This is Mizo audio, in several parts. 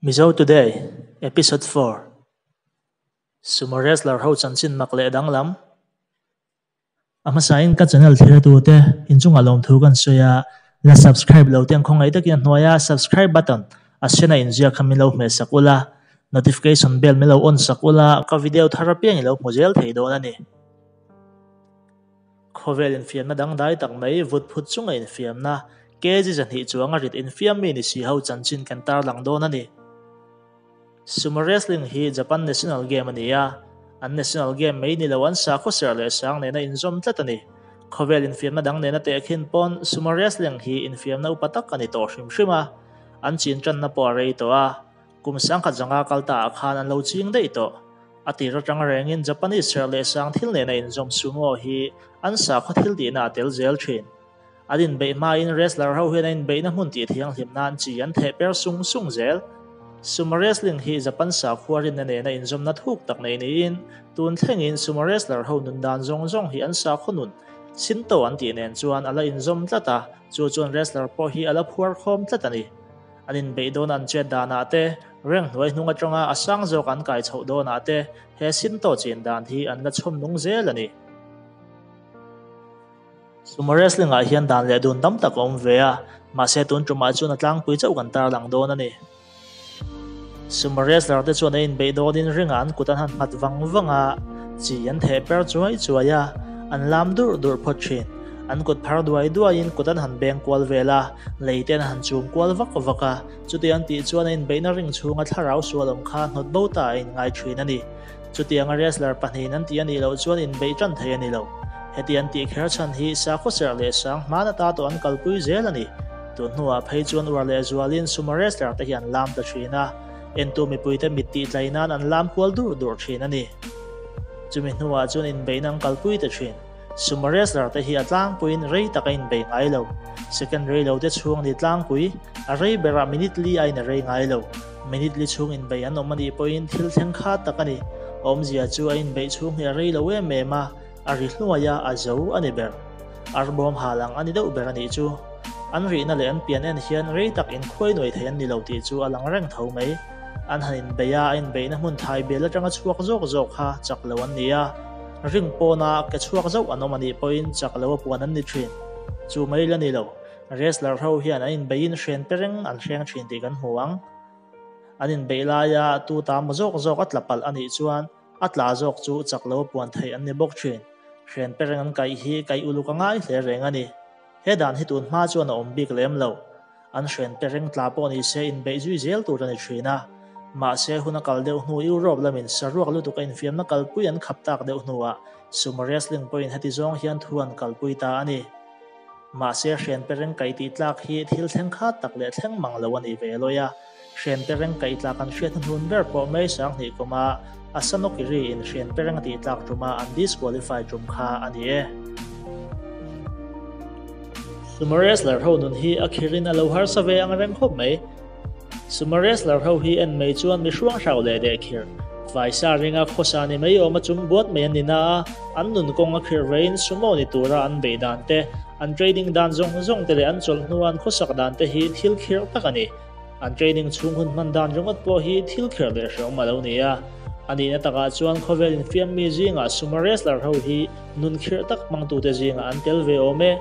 Mizo Today, Episode 4 Sumo Wrestler ho chanchin mak leh danglam. A hmasain ka channel thliratute inchungah lawmthu kan sawi a, la subscribe lo te ang khawngaih takin a hnuaia subscribe button a sena inziak kha min lo hmeh sak ula, notification bell min lo on sak ula, ka video thar apiang i lo hmu zel thei dawn a ni. Khawvel infiamna dangdai tak mai vut phut chunga infiamna kg 200 chuanga rit infiam mi ni si ho chanchin kan tarlang dawn a ni. Sumo wrestling hi Japan national game a ni a, an national game mai ni lo an sakhaw serh leh sang nena inzawm tlat a ni. Khawvel infiamna dang nena tehkhin pawn sumo wrestling hi infiamna upa tak a ni tawh hrim hrim a, an chin tanna pawh a rei tawh a, kum 1000 zanga kal ta ah khan an lo ching daih tawh. A tir atang rengin Japanese serh leh sang thil nena inzawm sumo hi an sakhaw thil tihna a tel zel thin. An inbeih hmain wrestler ho hian an inbeihna hmun tih thianghlim nan chi an theh per sung sung zel. Sumo wrestling hi Japan sakhua rinna nena inzawmna thuk tak nei niin tun thlengin sumo wrestler ho nun dan zawng zawng hi an sakhaw nun Shinto an tih nen chuan a la inzawm tlat a, chu chuan wrestler pawh hi a la phuar khawm tlat a ni. An inbeih dawn an chet danah te, reng hnuai hnung atanga a sang zawk an kai chhoh dawnah te he Shinto chin dan hi an la chhawm nung zel a ni. Sumo wrestling ah hian dan leh dun tam tak a awm ve a, mahse tun tumah chuan a tlangpui chauh kan tarlang dawn a ni. Sumo wrestler te chuan an inbeih dawnin ringah an kut an han nghat vang vang a, chi an theh per chuai chuai a, an lam durh durh phawt thin. An kut phar duai duaiin kut an han beng kual vel a, lei te an han chum kual vak vak a, chuti an tih chuan a inbeihna ring chhunga thlarau sual awm kha hnawt bo ta a inngai thin a ni. Chutianga wrestler pahnihin an tih a nih loh chuan inbeih tan thei a ni lo. Heti an tih kher chhan hi sakhaw serh leh sang hman ata tawh an kalpui zel a ni. Tun hnuah phei chuan uar leh zualin sumo wrestler te hi an lam ta thin a, entu mipuite mit tih tlai nan an lam kual dur dur thin a ni. Chumi hnuah chuan inbeihna an kalpui ta thin. Sumo wrestler te hi a tlangpuiin rei tak a inbei ngai lo. Second rei lo te chhung a ni tlangpui, a rei berah minute li aiin a rei ngai lo. Minute li chhung inbeih an awm a nih pawhin thil thleng kha tak a ni. Awmzia chu a inbeih chhung hi a rei lo em em a, a ri hluai a, a zo a ni ber. Arbawm hal ang a ni deuh ber a nih chu. An rihna leh an pian en hian rei tak inkhuai nuai thei an ni lo tih chu a lang reng tho mai. An han inbeih a, a inbeihna hmun thai bel atanga chhuak zawk zawk kha chak lo an ni a. Ring pawna ke chhuak zauh an awm a nih pawhin chak lo a puan an ni thin. Chu mai la ni lo. Wrestler ho hian an inbeihin hren pe reng an hreng thin tih kan hmu ang. An inbeih laia tu ta maw zawk zawk a tla palh a nih chuan a tla zawk chu chak lo a puan theih an ni bawk thin. Hren pe reng an kaih hi kaih uluk a ngai hle reng a ni. He dan hi tun hma chuan a awm bik lem lo. An hren pe reng tla pawh ni se inbeih zui zel tur a ni thin a. Mahse hun a kal deuh hnu Europe lamin saruak lutuk a infiamna kalpui an khap tak deuh hnuah sumo wrestling pawhin heti zawng hian thu an kalpui ta a ni. Mahse hren pe reng kaih tih tlak hi thil thleng khat tak leh thleng mang lo a ni ve lawi a. Hren pe reng kaih tlak an hriat hnuhnun ber pawh May 20 kuma Asanokiri in hren pe reng a tih tlak tuma an disqualify tum kha a ni e. Sumo wrestler ho nun hi a khirin a lo harsa ve ang reng khawp mai. Sumo wrestler ho hi en mai chuan mi hruang hrau leh deh khir. Faisa ringa khawsa ni mai awm a chung buat mai an ni na a, an nun kawng a khirh vein sumo ni tura an beih dan te, an training dan zawng zawng te leh an chawlh hnua an khawsak dan te hi thil khirh tak a ni. An training chhung hun hman dan ringawt pawh hi thil khirh leh hrehawm a lo ni a. A nihna takah chuan khawvel infiam mi zingah sumo wrestler ho hi nun khirh tak hmangtute zingah an tel ve awm e.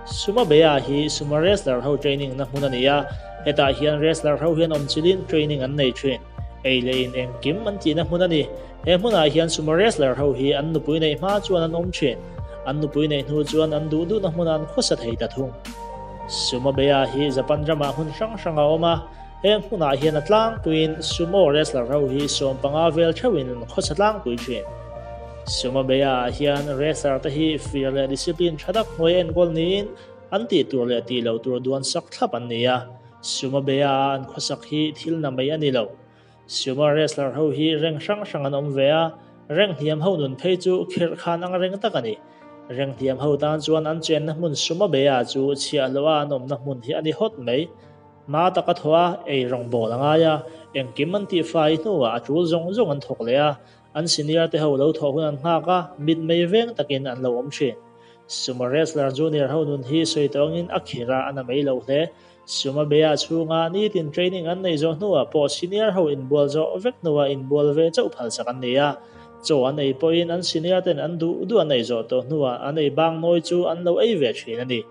Sumo Beya hi sumo wrestler ho training na hmun a ni a, hetah hian wrestler ho hian awmchilhin training an nei thin. Ei leh in engkim an tihna hmun a ni. He hmunah hian sumo wrestler ho hi an nupui neih hma chuan an awm thin. An nupui neih hnu chuan an duh duhna hmunah an khawsa thei ta thung. Sumo Beya hi Japan ramah hmun hrang hrang a awm a, heng hmunah hian a tlangpuiin sumo wrestler ho hi 15 vel theuhin an khawsa tlangpui thin. Sumo Beya ah hian wrestler te hi fir leh discipline tha tak hnuai enkawl niin an tih tur leh tih loh tur duan sak thlap an ni a. Sumo Beya a an khawsak hi thil na mai a ni lo. Sumo wrestler ho hi reng hrang hrang an awm ve a, reng hniam ho nun phei chu khirh khan ang reng tak a ni. Reng hniam ho tan chuan an chenna hmun Sumo Beya chu chhiahhlawh a an awmna hmun hi a ni hawt mai. Hma tak a thaw a, ei rawngbawl a ngai a, engkim an tihfai hnuah a tul zawng zawng an thawk leh a, An senior te ho lo thawh hun an nghak a, mit mei veng takin an lo awm thin. Sumo wrestler junior ho nun hi sawi tawngin a khir a, a na mai lo hle. Sumo beia chhunga nitin training an neih zawh hnuah pawh senior ho inbual zawh vek hnuah inbual ve chauh phalsak an ni a. Chaw an ei pawhin an senior ten an duh duh an ei zawh tawh hnuah an ei bang nawi chu an lo ei ve thin a ni.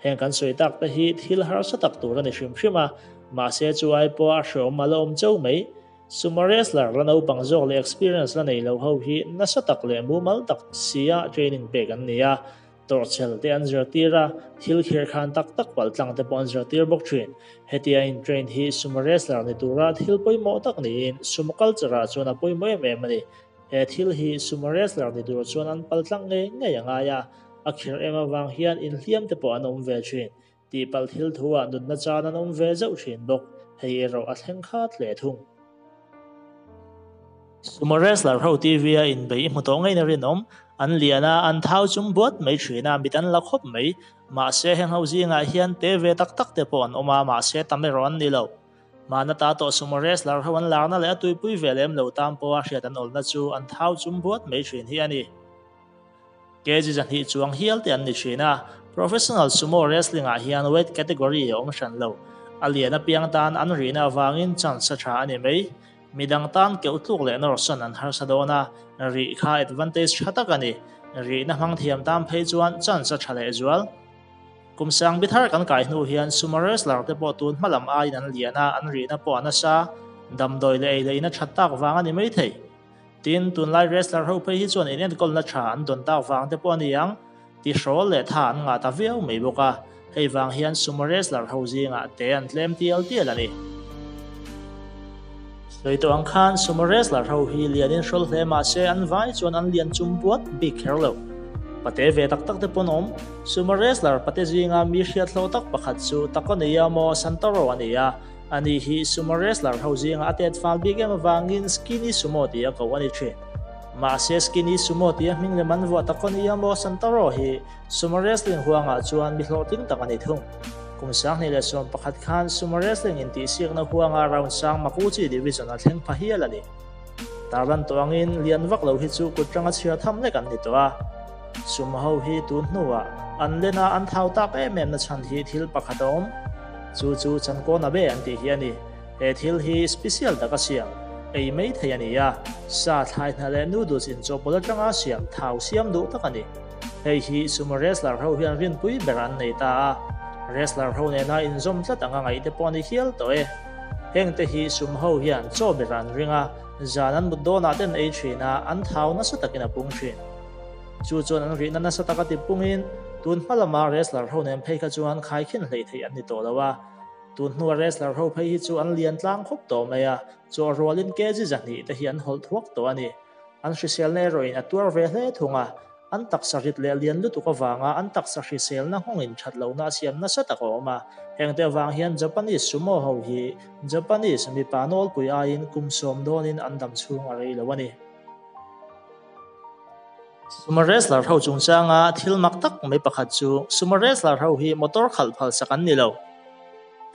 Heng kan sawi tak te hi thil harsa tak tur a ni hrim hrim a, mahse chu ai pawh a hreawm a la awm chauh mai. Sumo wrestler la naupang zawk leh experience la nei lo ho hi nasa tak leh mumal tak sia training pek an ni a, tawrhchhel te an zirtir a, thil khir khan tak tak palh tlang te pawh an zirtir bawk thin. Hetia in train hi sumo wrestler ni tura thil pawimawh tak niin sumo culture ah chuan a pawimawh em em a ni. He thil hi sumo wrestler ni tur chuan an pal tlang ngei ngei a ngai a, a khirh em avang hian inhliam te pawh an awm ve thin. Tihpalh thil thu ah nunna chan an awm ve zauh thin bawk, hei erawh a thleng khat hle thung. Sumo wrestler ho TV a inbei i hmu tawh ngei na rinawm, an lian a, an thau chum buat mai thin a, mit an la khawp mai. Mahse heng ho zingah hian te ve tak tak te pawh an awm a, mahse tam erawh an ni lo. Mahna ta tawh sumo wrestler ho an larna leh a tuipui ve lem lo tan pawha hriat an awlna chu an thau chum buat mai thin hi a ni. Kg 200 chuang hial te an ni thin a, professional sumo wrestling ah hian weight category a awm hran lo. A lian apiang tan an rihna avangin chance a tha a ni mai. Midang tan keuh tluk leh nawrsawn an harsa dawn a, rih kha advantage tha tak a ni. Rihna hmang thiam tan phei chuan chance a tha lehzual. Kum sang bi thar kan kai hnu hian sumo wrestler te pawh tun hma lam aiin an lian a, an rihna pawh a nasa. Damdawi leh ei leina tha tak vang a ni maithei. Tin, tunlai wrestler ho phei hi chuan inenkawlna tha an dawn tak vang te pawh a ni ang, tihrawl leh tha an ngah ta viau mai bawk a, hei vang hian sumo wrestler ho zingah te an tlem tial tial a ni. Sawi tawh ang khan sumo wrestler ho hi lianin hrawl hle mah se an vai chuan an lian chum buat bik kher lo. Pate ve tak tak te pawn awm. Sumo wrestler pate zinga mi hriat hlawh tak pakhat chu Takoneyamo Santaro a ni a, Ani hi sumo wrestler ho zinga a tet fal bik em avangin Skinny Sumo tia ko a ni thin. Mahse Skinny Sumo tia hming lem an vuah tak a ni a maw Santaro hi sumo wrestling huangah chuan mi hlawhtling tak a ni thung. Kum 2011 khan sumo wrestling intihsiakna huanga round sang Makuuchi division a thleng pha hial a ni. Tarlan tawh angin lian vak lo hi chu kut ranga chhiar tham lek an ni tawh a. Sumo ho hi tun hnuah an len a an thau tak em em na chhan hi thil pakhat a awm. Chu chu Chankawn Abe an tih hi a ni. He thil hi special taka siam, ei mai thei a ni a, sa thlai hna leh noodles inchawhpawlh atanga siam thau siam duh tak a ni. Hei hi sumo wrestler ho hian rinpui ber an nei ta a, wrestler ho nena inzawm tlat anga ngaih te pawh a ni hial tawh e. Hengte hi sumo ho hian chaw ber an ring a, zan an mut dawnah te an ei thin a, an thau nasa takin a pung thin. Chu chuan an rihna nasa taka tipungin tun hma lama wrestler ho nen phei kha chuan khaikhin hleih theih an ni tawh lo a. Tun hnua wrestler ho phei hi chu an lian tlang khawp tawh mai a, chaw rualin kg 200 te hi an hawlh thuak tawh a ni. An hriselna erawhin a tuar ve hle thung a, an taksa rit leh lian lutuk avanga an taksa hriselna nghawngin that lohna a siam nasa tak a awm a. Hengte avang hian Japanese sumo ho hi Japanese mipa nawlpui aiin kum sawm dawnin an dam chhung a rei lo a ni. Sumo wrestler ho chungchanga thil mak tak mai pakhat chu sumo wrestler ho hi motor khalh phalsak an ni lo.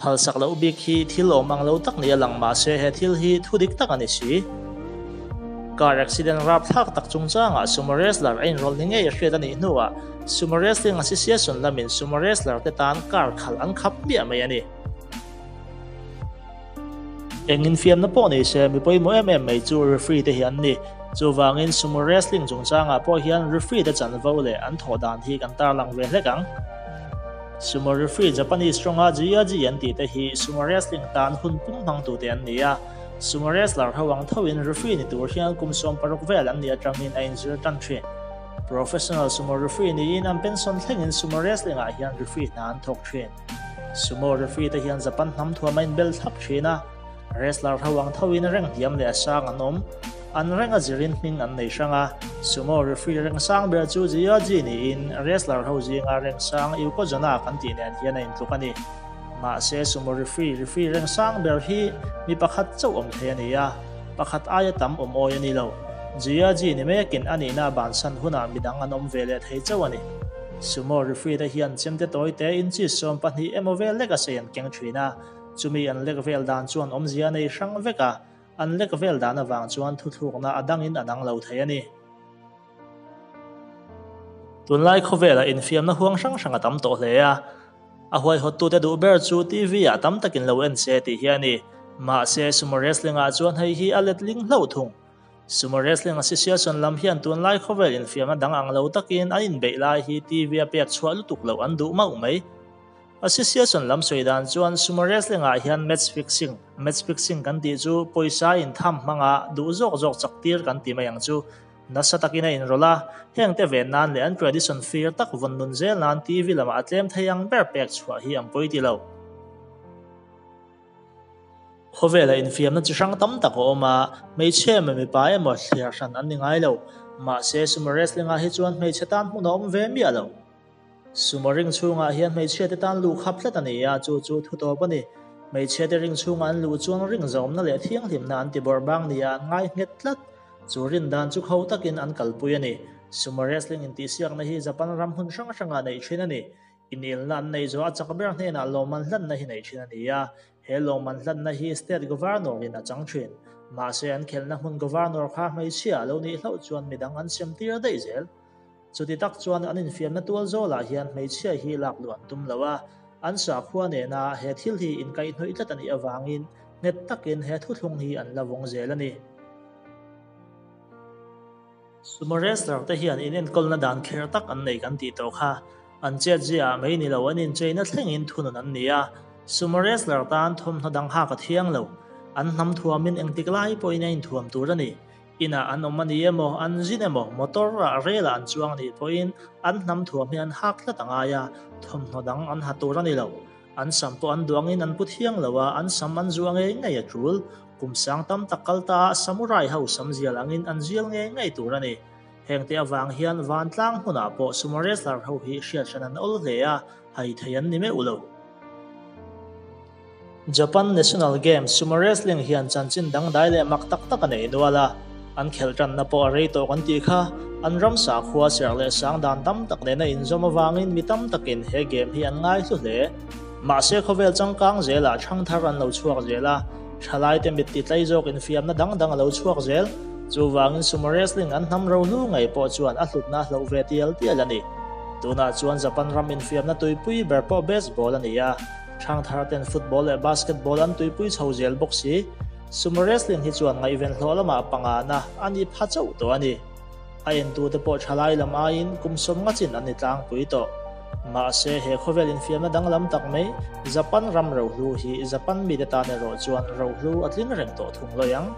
Phalsak loh bik hi thil awm ang lo tak ni a lang mahse he thil hi thu dik tak a ni si. Car accident rapthlak tak chungchangah sumo wrestler a inrawlh ni ngei a hriat a nih hnuah Sumo Wrestling Association lamin sumo wrestler te tan car khalh an khap miah mai a ni. Eng infiamna pawh ni se, mi pawimawh em em mai chu referee te hi an ni. Chuvangin sumo wrestling chungchangah pawh hian referee te chanvo leh an thawh dan hi kan tarlang ve hlek ang. Sumo referee Japanese tawnga Jiaji an tih te hi sumo wrestling tan hun pum hmangtute an ni a. Sumo wrestler ho ang thoin referee ni tur hian kum 16 vel an nih atangin a inzir tan thin. Professional sumo referee niin an pension thlengin sumo wrestling ah hian referee hna an thawk thin. Sumo referee te hian Japan hnam thuam a inbel thlap thin a, wrestler ho ang thoin reng hniam leh a sang an awm. An reng a zirin hming an nei hrang a, sumo referee reng sang ber chu Jiaji niin wrestler ho zinga reng sang Yokozuna kan tih nen hian a intluk a ni. Mahse sumo referee referee reng sang ber hi mi pakhat chauh awm thei a ni a, pakhat aia tam awm awi a ni lo. Jiaji ni mekin a nihna bansan hunah midang an awm ve leh thei chauh a ni. Sumo referee te hian chemte tawi te inches 12 emaw vel lek a sei an keng thin a, chumi an lek vel dan chuan awmzia a nei hrang vek a, an lek vel dan avang chuan thuthlukna a dangin a dang lo thei a ni. Tunlai khawvelah infiamna huang hrang hrang a tam tawh hle a. A huaihawttute duh ber chu TV-ah tam takin lo en se tih hi a ni. Mahse, sumo wrestling-ah chuan hei hi a letling hlauh thung. Sumo Wrestling Association lam hian tunlai khawvel infiamna dang ang lo takin an inbeih lai hi TV-a pek chhuah lutuk loh an duh mauh mai. Association lam sawi dan chuan Sumo Wrestling-ah hian match fixing, match fixing kan tih chu pawisa intham hmanga duh zawk zawk chak tir kan ti mai ang chu, nasa takin a inrawlh a, hengte ven nan leh an tradition fir tak vawn nun zel nan TV lamah a tlem thei ang ber pek chhuah hi an pawi ti lo. Khawvela infiamna chi hrang tam tak a awm a, hmeichhia emaw mipa emaw thliar hran an ni ngai lo. Mahse, sumo wrestling-ah hi chuan hmeichhe tan hmun a awm ve miah lo. Sumo ring chhungah hian hmeichhia te tan luh khap tlat a ni a, chu chu thu tawp a ni. Hmeichhia te ring chhungah an luh chuan ring zawmna leh thianghlimna an ti bawrh bang nia an ngai nghet tlat. Chu rin dan chu kho takin an kalpui a ni. Sumo wrestling intihsiakna hi Japan ram hmun hrang hrangah neih thin a ni. Inelna an neih zawh a chak ber hnenah lawmman hlanna hi neih thin a ni a, he lawmman hlanna hi State Governor in a chang thin. Mahse an khelhna hmun Governor kha hmeichhia a lo nih hlauh chuan midang an sem tir daih zel. Chuti tak chuan an infiamna tual zawlah hian hmeichhia hi lak luh an tum lo a, an sakhua nena he thil hi inkaihhnawih tlat a nih avangin nghet takin he thuthlung hi an la vawng zel a ni. Sumo wrestler te hian inenkawlna dan kher tak an nei kan tih tawh kha. An chet ziaah mai ni lo an incheina thlengin thunun an ni a. Sumo wrestler tan thawmhnaw dang hak a thiang lo. An hnam thuamin engtik lai pawhin a inthuam tur a ni. Inah an awm a ni emaw, an zin emaw, motor ah rel ah an chuang a nih pawhin an hnam thuam hi an hak tlat a ngai a, thawmhnaw dang an ha tur a ni lo. An sam pawh an duangin an pu thiang lo a, an sam an zuah ngei ngei a tul. Kum sang tam tak kal ta a samurai ho sam zial angin an zial ngei ngei tur a ni. Hengte avang hian vantlang hmunah pawh sumo wrestler ho hi hriat hran an awl hle a, hai thei an ni meuh lo. Japan National Games Sumo Wrestling hian chanchin dangdai leh mak tak tak a nei nual a, an khelh tanna pawh a rei tawh kan tih kha. An ram sakhua serh leh sang dan tam tak nena inzawm avangin mi tam takin he game hi an ngaihlu hle. Mahse khawvel changkang zelah thangthar an lo chhuak zel a, thalaite mit ti tlai zawk infiamna dang dang a lo chhuak zel. Chuvangin sumo wrestling an hnam rohlu ngei pawh chuan a hlutna a hloh ve tial tial a ni. Tunah chuan Japan ram infiamna tuipui ber pawh baseball a ni a, thangthar ten football leh basketball an tuipui chho zel bawk si. Sumo wrestling hi chuan ngaihven hlawh lamah pangana a ni pha chauh tawh a ni. A entute pawh thalai lam aiin kum sawm nga chin an ni tlangpui tawh. Mahse, he khawvel infiamna danglam tak mai, Japan ram rohlu hi Japan mite tan erawh chuan rohlu a tling reng tawh thung lawi ang.